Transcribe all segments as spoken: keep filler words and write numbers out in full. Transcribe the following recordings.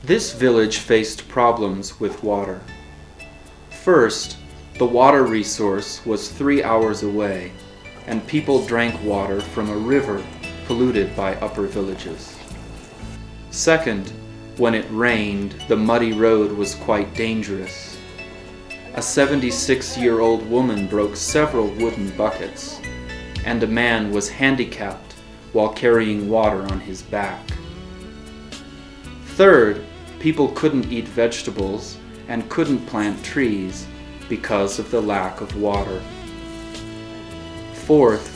This village faced problems with water. First, the water resource was three hours away, and people drank water from a river polluted by upper villages. Second, when it rained, the muddy road was quite dangerous. A seventy-six-year-old woman broke several wooden buckets, and a man was handicapped while carrying water on his back. Third, people couldn't eat vegetables and couldn't plant trees because of the lack of water. Fourth,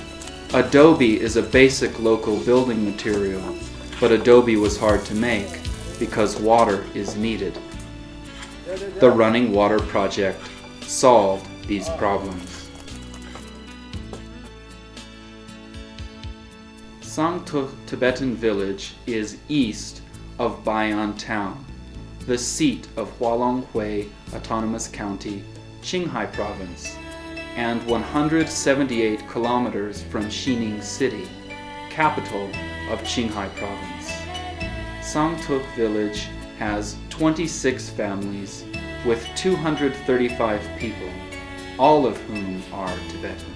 adobe is a basic local building material, but adobe was hard to make because water is needed. The running water project solved these problems. Sangtuk Tibetan village is east of Bayan town, the seat of Hualonghui Autonomous County, Qinghai Province, and one hundred seventy-eight kilometers from Xining City, capital of Qinghai Province. Sangtuk village has twenty-six families with two hundred thirty-five people, all of whom are Tibetan.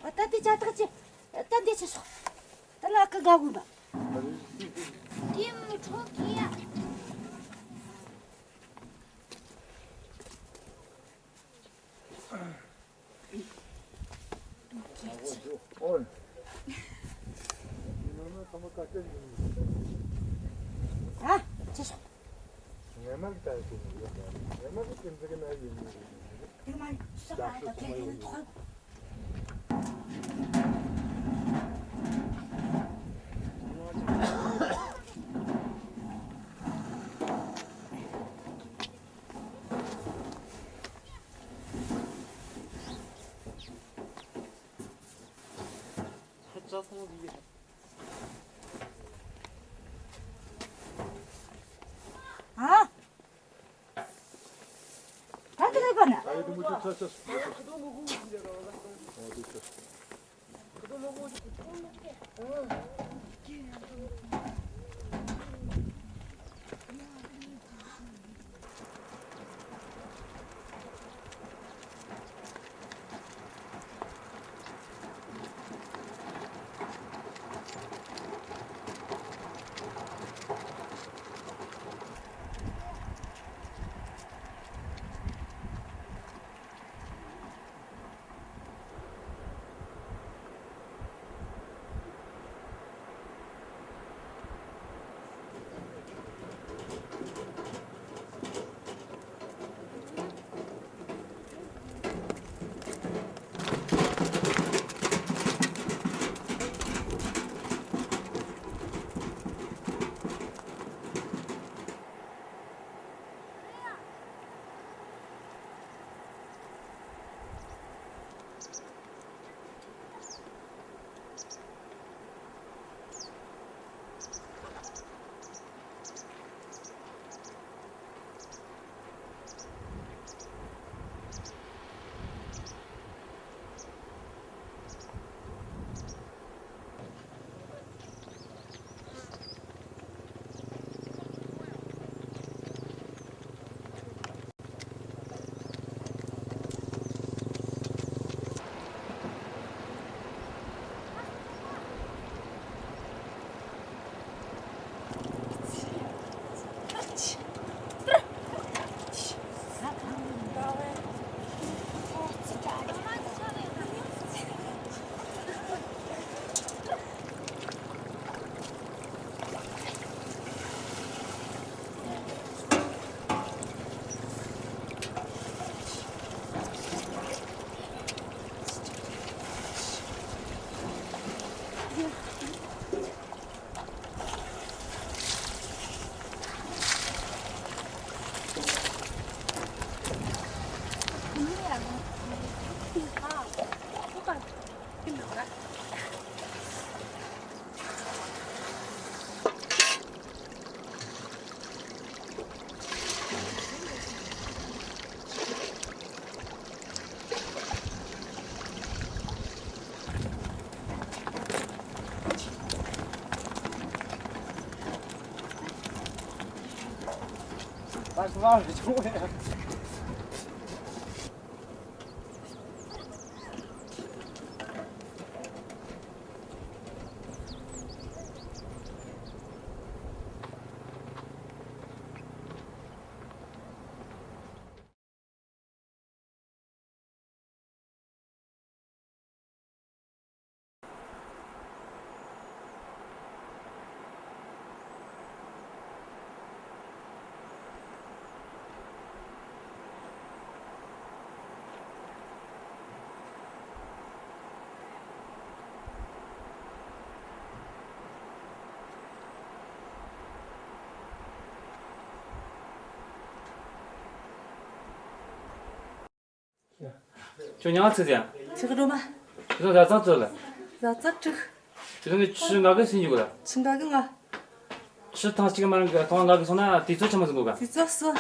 ཨ། ད་དེ་ཅ་ཐག་ཅི། ད་འདི་ཆི་སོག་ད་ལ་ཀི་ག་གུ་འབའ། དེ་མི་ཁྲོ་གི་ཡ། ཨ། ཅི་སོག་ཨ། ད་དེ་ལས་པ་ན། ཁྱོད་ཉང་ཚིག་ཟེར། ཚིག་རོ་མ། ཁྱོད་རང་ཟ་ཚང་ཚོད་ལ། ཟ་ཚང་དྲུག་ཁྱོད་རང་གི་ཆུ་ང་གི་སུན་འཇུག་ལ། ཆུ་ང་གི་ང་། ཆུ་ཐང་གཅིག་མ་རང་གི་ཐང་ང་གི་སོང་ན་དུས་ཚོད་ཆི་མོ་ཟིག་འགོར་ག། དུས་ཚོད་སུ།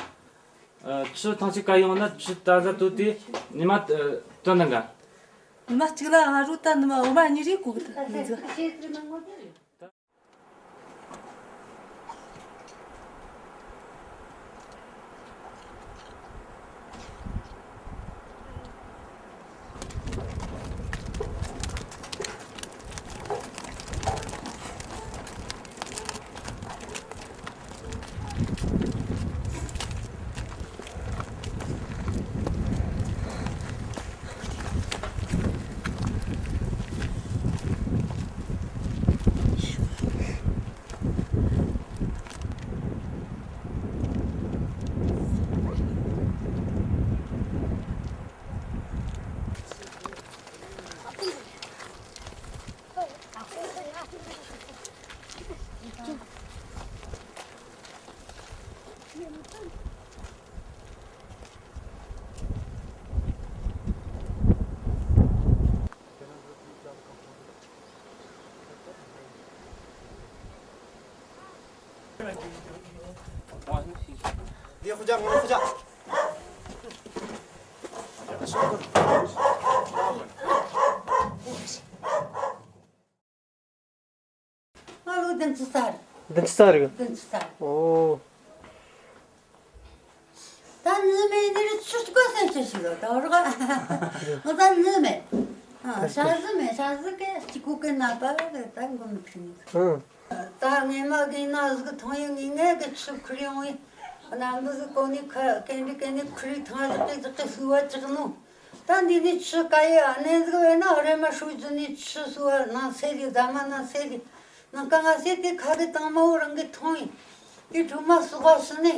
ཆུ་ཐང་གཅིག་ག་ཡོང་ན་ཆུ་ད་ཟ་དུས་དེ་ཉི་མ་དོན་དང་ག། ཉི་མ་གཅིག་ལ་ཨ་རུ་ད་ནི་མ་འོ་མ་གཉིས་རེ་གོ་གི་ད་ནི་ཟ། ང་ལོ་བདུན་ཅུ་རྩ་རེད། བདུན་ཅུ་རྩ་རེད། བདུན་ཅུ་རྩ་རེད། ཨོ། ད་ནི་མེད་ནི་རེད། ཆུ་སྐོར་སེམས་ཅན་ཞིག་ལ་ད་རོགས། ང་ད་ནི་མེད། ཨ། ཤ་ཟི་མེད། ཤ་ཟི་གི་གཅིག་གོ་གི་ན་པ་རེད། ད་མགོ་མི་ཁྲིད་ནི། ཨང་། ད་ངས་མ་གིན་ན་ཟིག་ཐོང་ཡོང་ངས་ངས་གི་ཆུ་ཁུར་ཡོང་ཡིན། གནམ་གི་ཟིག་གོ་ནི་ཁ་གན་རི་གན་ནི་ཁུར་ཐང་ཟིག་གི་ཟིག་གི་སུ་བ་ཅིག་ནོ། ད་འདི་ནི་ཆུ་ཀ་ཡི་ཨ་ནེ་ཟིག་བས་ན་རེ་མ་ཧྲུའུ་ཅི་ནི་ཆུ་སུ་བ་ནང་སེ་ལི་ཟ་མ་ནང་སེ་ལི་ནང་ཀ་ང་སེ་དེ་ཁ་གི་དང་མ་བོ་རང་གི་ཐོང་ཡིན། དེ་གྲུ་མ་སུ་བ་སུ་ནི་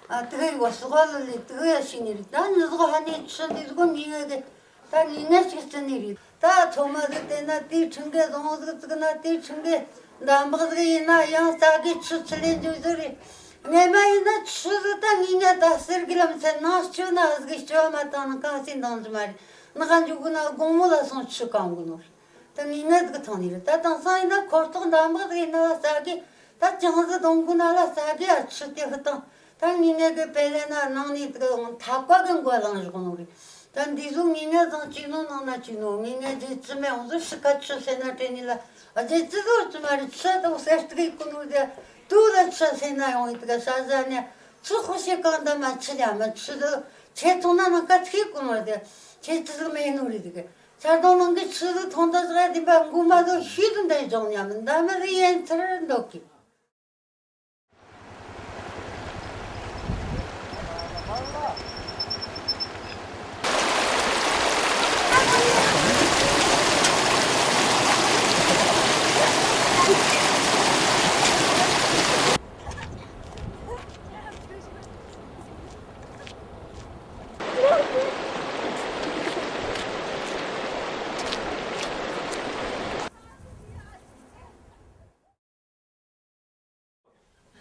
ཨ་དེ་གི་བ་སུ་བ་ལི་ལི་དེ་གི་ཡ་ཤི་ནི་རི། ད་ནི་ཟིག་ཧ་ནི་ཆུ་འདི་ཟིག་མི་ངེ་གི་ད་ངེས་ངེས་ཅིག་བརྩི་ནི་རེད། ད་ཚོད་མ་ཟིག་བལྟས་ན་དེའི་ཁྲིམས་འགལ་བཟང་བོ་ཟིག་བཙུགས་ན་དེའི་ཁྲིམས་འགལ་འདམ་བག་ཟིག་ཡིན་ན་ཡང་རྩ་དགའི་ཆུ་ཚུར་ལེན་རྒྱུ་ཟིག་རེད། ངས་མ་ཡིན་ན་ཆུ་ཟིག་ད་ངེས་ངེས་ད་ཟེར་གི་ལམ་ཚད་ནང་སྐྱོད་ན་ཟིག་སྐྱོད་མ་བཏང་ན་གང་སྲིད་འདང་རྒྱུ་མ་རེད། ནག་ག་འཇུག་གི་ན་དགོང་མོ་ལ་སོང་ཆུ་གང་གི་ནོ་རེད། ད་ངེས་ངེས་ཟིག་ཐོན་ནི་རེད། ད་དེང་སང་ཡིན་ན་འཁོར་ཐོག་འདམ་བག་ཟིག་ཡིན་ན་ལ་རྩ་དགའི་ད་ཅང་ཟིག་གཏོང་དགོས་ན་ལ་རྩ་དགའི་ཨ་ཆུ་དེ་ཧུ་བཏང་། ད་ངེས་ངེས་གི་དཔེ་ལེན་ན་ནང་ནས་དེ་ག་འོང་ཐབ་ཀ་གི་མགོ་ལངས་བཞག་ནོ་རེད། ད་འདི་ཟོ་ངེས་ངེས་བཟང་ཅིག་ནོ་ནང་ན་ཅིག་ནོ་ངེས་ངེས་རྗེ་བཙུན་མའི་འོང་ཟོ་ཧྲི་ཁ་ཆུ་སེ་ན་དྲན་ནི་ལ་རྗེ་བཙུན་ཟོ་བཙུན་མ་རེད། ཆུ་དང་གསེར་ཏིག་གི་ཀུ་ནོ་དེ་དུ་ལ་ཆུ་སེ་ན་ཡོང་ཡི་དེ་ག་ས་ཟ་ནས་ཆུ་ཁོ་ཤེས་གང་ད་མ་ཆུ་ལ་མ་ཆུ་དུ་ཆེ་ཐོང་ན་ནང་ཀ་ཚིག་ཀུ་ནོ་དེ་ཆེ་ཆུ་ཟིག་མེད་ནོ་རེད། དེ་ག་ཆར་དོང་ནང་གི་ཆུ་ཟིག་ཐོང་ད་ཟ་དེ་འབའ་མགོ་མ་ཟོ་ཤུལ་དུ་འདའི་ལྗོང་ཉམས་མི་འདའ་མི་རི་ཡན་ཚར་འདོག་གི།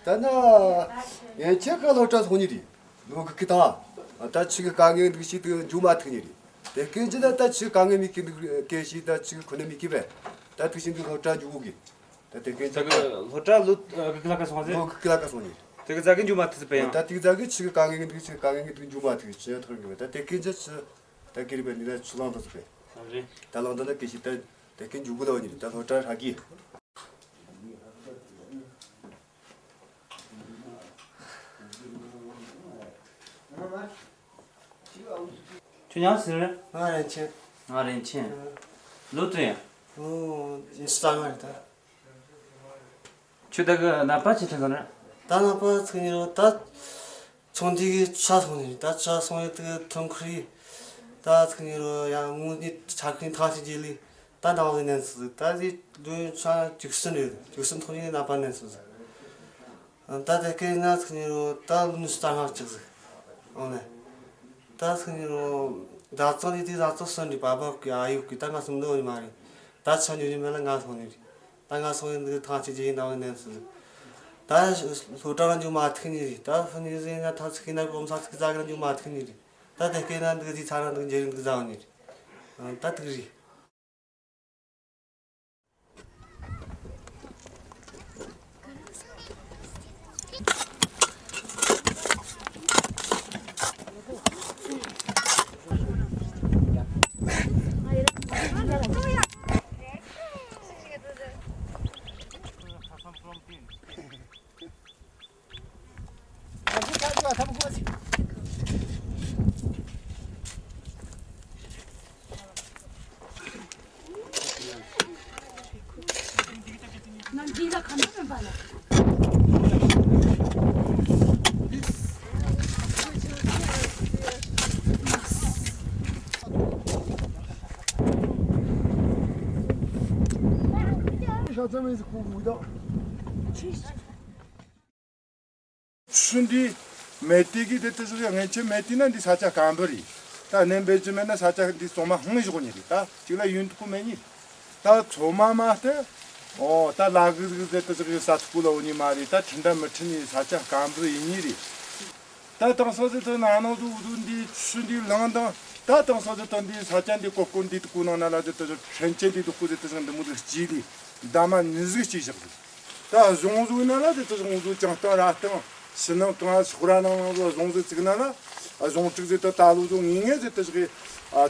ད་ནི་ཡན་ཆད་ཀ་སློབ་གྲྭ་སོང་ནི་རེད། ལོ་གི་ཀི་ཏང་ད་ཆི་གི་དཀའ་ངལ་འདུག་ཞིག་ཏུ་འཇུག་མ་ཐུག་ནི་རེད། དེ་སྐད་ཅི་ད་ད་ཆི་དཀའ་ངལ་མི་ཀི་འདུག་སྐད་ཞིག་ད་ཆི་གི་ཁོ་ན་མི་ཀི་བས། ད་ཐུག་ཞིག་འདུག་སློབ་གྲྭ་འཇུག་གི། ད་དེ་སྐད་ཅི་ད་གི་སློབ་གྲྭ་ལོ་གི་ཀི་ལ་ཀ་སོང་ཟེར། ལོ་གི་ཀི་ལ་ཀ་སོང་ནི་རེད། དེ་གི་ཛ་གི་འཇུག་མ་ཐུག་ཟེར་བས་ཡང་། ད་དེ་གི་ཛ་གི་ཆི་གི་དཀའ་ངལ་འདུག་ཆི་དཀའ་ངལ་འདུག་འཇུག་མ་ཐུག་ཆི་ཐུག་གི་བས། ད་དེ་སྐད་ཅི་ཆི་ད་ཀི་རི་བས་འདི་ད་ཆུ་ལང་ད་ཟེར་བས། ད་ལང་ད་ན་སྐད་ཞིག་ད། དེ་ཀིན་འཇུག་གི་ལོ་ཉིན་ད་སློབ་གྲྭ་ཧྲ་གི། ཁྱོད་ཉག་ཟེར་རེད། ང་རིན་ཆེན། ང་རིན་ཆེན། ལོ་ཙི་ཡ། ལོ་ཉི་ཤུ་རྩ་ལྔ་རེད་ད། ཁྱོད་ད་གི་ནད་པ་ཅི་ཐོན་སོང་རེད། ད་ནད་པ་ཚིག་ཉིན་རོ་ད། ཚོང་འདི་གི་ཆ་སོང་ནི་རེད། ད་ཆ་སོང་ཡོད་དུ་ཐོན་ཁུར་ཡིན། ད་ཚིག་ཉིན་རོ་ཡང་དངོས་གནས་ཆ་ཁུན་ཐང་ཆེ་རྗེས་ལི་ད་ནང་ལ་ནན་སི་ད་དེ་ལོ་ཆ་བཅུ་གསུམ་རེད། བཅུ་གསུམ་ཐོན་ཡིན་ནད་པ་ནན་སི། ད་དེ་སྐད་ན་ཚིག་ཉིན་རོ་ད་ལོ་ཉི་ཤུ་རྩ་ལྔ་བཅུ་ཟིག་ཨང་ལེ། ད་ཚིག་ཉིན་རོ་ད་ཚང་ལི་དེ་ད་ཚང་སོན་རི་པ་པ་གི་ཨ་ཡུ་གི་ད་ང་སུམ་འདོ་ནི་མ་རེད། ད་ཆ་ཉུ་རི་མེ་ལ་ང་སོང་ནི་རེད། ད་ང་སོང་ཡིན་འདི་ཐང་ཆེ་རྗེས་ཡིན་ནང་ནན་སི། ད་སློབ་གྲྭ་ལ་འཇུག་མ་ཐུག་ནི་རེད། ད་ཧྥུ་ནི་ཟེ་ན་ཐང་ཚིག་ན་གོམ་ས་ཚིག་ཙག་ལ་འཇུག་མ་ཐུག་ནི་རེད། ད་དེ་སྐད་ན་འདི་གི་དེ་ཚ་ན་འདི་འཇེ་རིན་འདི་ཟ་ནི་རེད། ད་ཐུག་རེད། ཆུ་འདི་མེད་དུས་ཀྱི་དེ་དེ་ཟིག་ངན་ཆད་མེད་དུས་ན་འདི་ས་ཆ་སྐམ་པོ་རེད། ད་གནས་འབེལ་རྒྱུ་མེད་ན་ས་ཆ་འདི་གཙང་མ་ཧང་ཞོག་ནི་རེད། ད་གཅིག་ལ་ཡུན་དུ་མེད་ནི་རེད། ད་ཚོད་མ་མ་སྟེ། ཨོ་ད་ལ་གི་གི་དེ་དེ་ཟིག་ས་ཐུག་ལ་འོ་ནི་མ་རེད། ད་ཁྲིན་ད་མི་ཁྲིན་ནི་ས་ཆ་སྐམ་པོ་ཡིན་ནི་རེད། ད་དེང་སང་ཟིག་ད་ན་ནང་དུ་འུ་དུ་འདི་ཆུ་འདི་ལང་དང་། ད་དེང་སང་ཟིག་ད་འདི་ས་ཆ་འདི་ཀོ་ཀོ་འདི་དུ་ཀུ་ནང་ན་ལ་ཟིག་ད་ཁྲན་ཆེན་འདི་དུ་ཀུ་ཟིག་ད་ཟིག་འདི་མོ་ཟིག་སྐྱིད་ལི་འདབ་མ་ཉི་ཟིག་སྐྱིད་བཞག་ཟིག་ད་གཞུང་བཟོ་ན་ལ་དེ་ཚོ་གཞུང་བཟོ་ཅང་སྟངས་ར་སྟངས་ཕྱི་ནང་གང་ཕྱོགས་ར་ནང་ནང་ལ་གཞུང་བཟོ་བཙུགས་ན་ལ་གཞུང་དྲུག་ཟེར་ད་ད་ལོ་ཚོ་ངེས་ངེས་ཟེར་དེ་ཚོ་གི་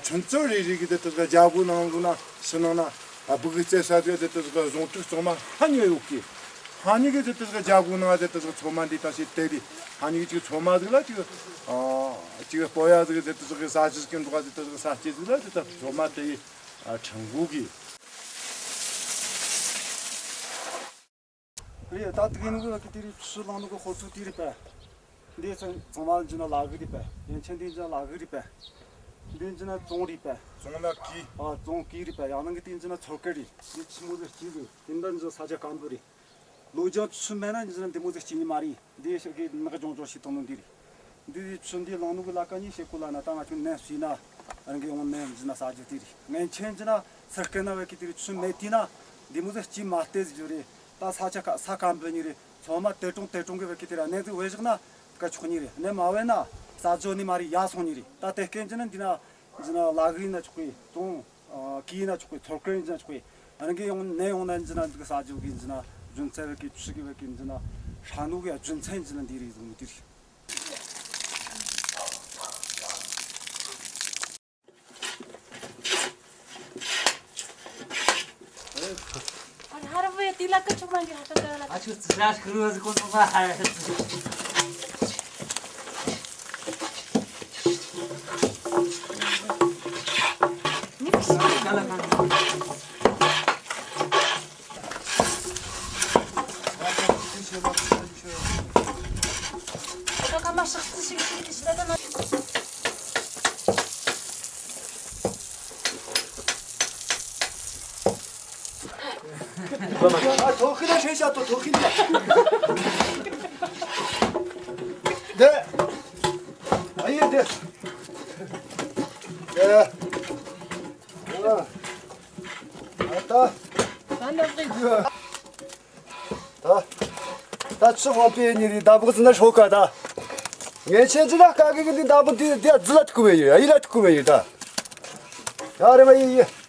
ཆུན་ཚོད་རེ་རེ་གི་དེ་ཚོ་གི་རྒྱ་སྒོ་ནང་ལོ་ན་ཕྱི་ནང་ན་སྦུག་གི་རྩེ་ས་ཟེར་དེ་ཚོ་གི་གཞུང་དྲུག་ཚང་མ་ཧ་ཉོས་ཡོད་གི། ཧ་ཉོས་གི་ཟེར་དེ་ཚོ་གི་རྒྱ་སྒོ་ནང་ཟེར་དེ་ཚོ་ཚོ་མ་འདི་ད་ཞིག་དེ་རེད། ཧ་ཉོས་གི་ཅིག་ཚོ་མ་ཟིག་ལ་ཅིག་ཅིག་སྤོ་ཡ་ཟིག་ཟེར་དེ་ཚོ་གི་ས་ཆི་ཟིག་གི་འགྲོ་བ་ཟིག་དེ་ཚོ་གི་ས་སྐྱེ་ཟིག་ལ་ཅིག་ད་ཚོ་མ་དེ་ཡི་ཁྲིན་གོ་གི། རེད། ད་དེ་གའི་ནང་གི་ལ་ཀི་དེ་རེད། ཆུ་བླངས་ནོ་གི་ཧོ་ཚུགས་དེ་རེད་པས། འདི་ཚང་མ་འཇི་ན་ལ་གི་རེད་པས། ཡན་ཆད་འདི་འཇི་ན་ལ་གི་རེད་པས། འདི་འཇི་ན་ཙོང་རེད་པས། ཙོང་ལ་ཀི། ཨ་ཙོང་ཀི་རེད་པས། ཡང་ནང་གི་དེ་འཇི་ན་ཚོར་ཀི་རེད། འདི་ཆི་མོ་ཟིག་སྐྱིད་ཟིག་དེ་འདྲ་འཇི་ས་ཆ་སྐམ་པོ་རེད། ལོ་རྒྱུས་ཆུ་མེད་ན་འཇི་ན་འདི་མོ་ཟིག་སྐྱིད་ནི་མ་རེད། འདི་ཞིག་གི་ནག་ལྗོང་ལྗོང་ཞིག་གཏོང་ནོ་འདི་རེད། འདི་ཆུ་འདི་ལང་ནུ་གི་ལ་ཀ་ཉིད་བྱེད་གོ་ལ་ན་ད་ང་ཆུ་ནན་སུས་ན་རང་གི་ཡོང་ནན་འཛི་ན་ས་རྒྱུ་དེ་རེད། ངན་ཆེན་འཛི་ན་སི་སྐད་ན་བས་ཀི་དེ་རེད། ཆུ་མེད་དེ་ན་འདི་མོ་ཟིག་སྐྱིད་མ་སྟེ་ཟིག་རྒྱུ་རེད། ད་ས་ཆ་ཁ་ས་སྐམ་པོ་ཉིད་རེད། ཚོ་མ་དེ་གྲོང་དེ་གྲོང་གི་བས་ཀི་དེ་ར་ནན་ཟིག་བས་བཞག་ན་ཀ་ཆོག་ཉིད་རེད། ནན་མ་བས་ན་ས་ཇོ་ནི་མ་རེད། ཡ་སོང་ཉིད་རེད། ད་དེ་སྐད་འཛི་ན་འདི་ན་འཛི་ན་ལ་གི་ན་ཆོག་གི་ཙོང་ཀི་ན་ཆོག་གི་ཚོར་ཀི་ན་ཆོག་གི་རང་གི་ཡོང་ནན་ཡོང་ན་འཛི་ན་འདི་གི་ས་ཇོ་གི་འཛི་ན་རྒྱུ་མཚན་བས་ཀི་ཆུ་གི་བས་ཀི་འཛི་ན་ཧྲ་ནུ་གི་ཡ་རྒྱུ་མཚན་འཛི་ན་འདི་རེད་ཟེར་ནི་དེ་རེད། ཐོག་ཁི་ལ་ཧྲེ་ཤ་ཏོ་ཐོག་ཁི་ལ། དེ། ཨ་ཡེ་དེ། དེ། ཨ། ཨ་ད། ད་ད་ད་ད་ཆུ་ཧོང་པེ་ཉི་རི་ད་བུག་ཙི་ན་ཧྲོ་ཀ་ད། ངས་ཆེན་ཅི་ན་ཀ་གི་གི་འདི་ད་བུ་འདི་འདི་ཛི་ལ་ཐུག་གི་ཡོད། ཨ་ཡི་ལ་ཐུག་གི་ཡོད་ད། ཡ་རེ་མ་ཡི་ཡི།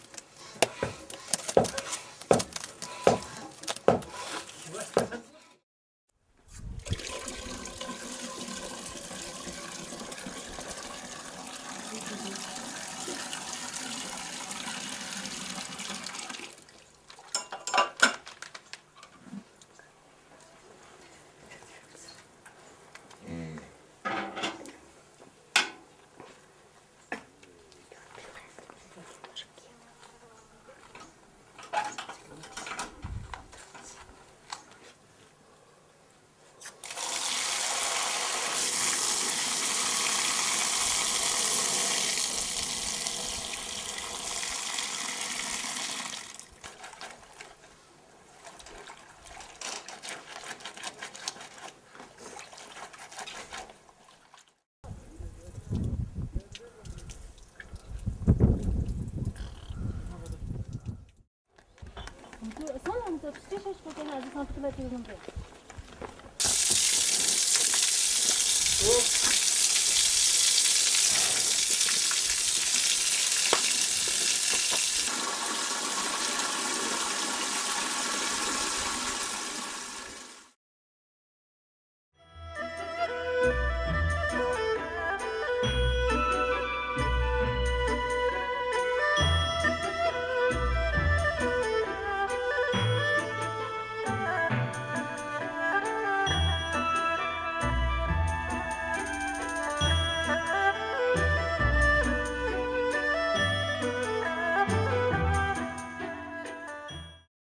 ཅི་ཞིག་ཞུ་དེ་ན་ཨ་ཅེ་ཚང་ཐུག་ལ་ཅིག་ཡོང་གི།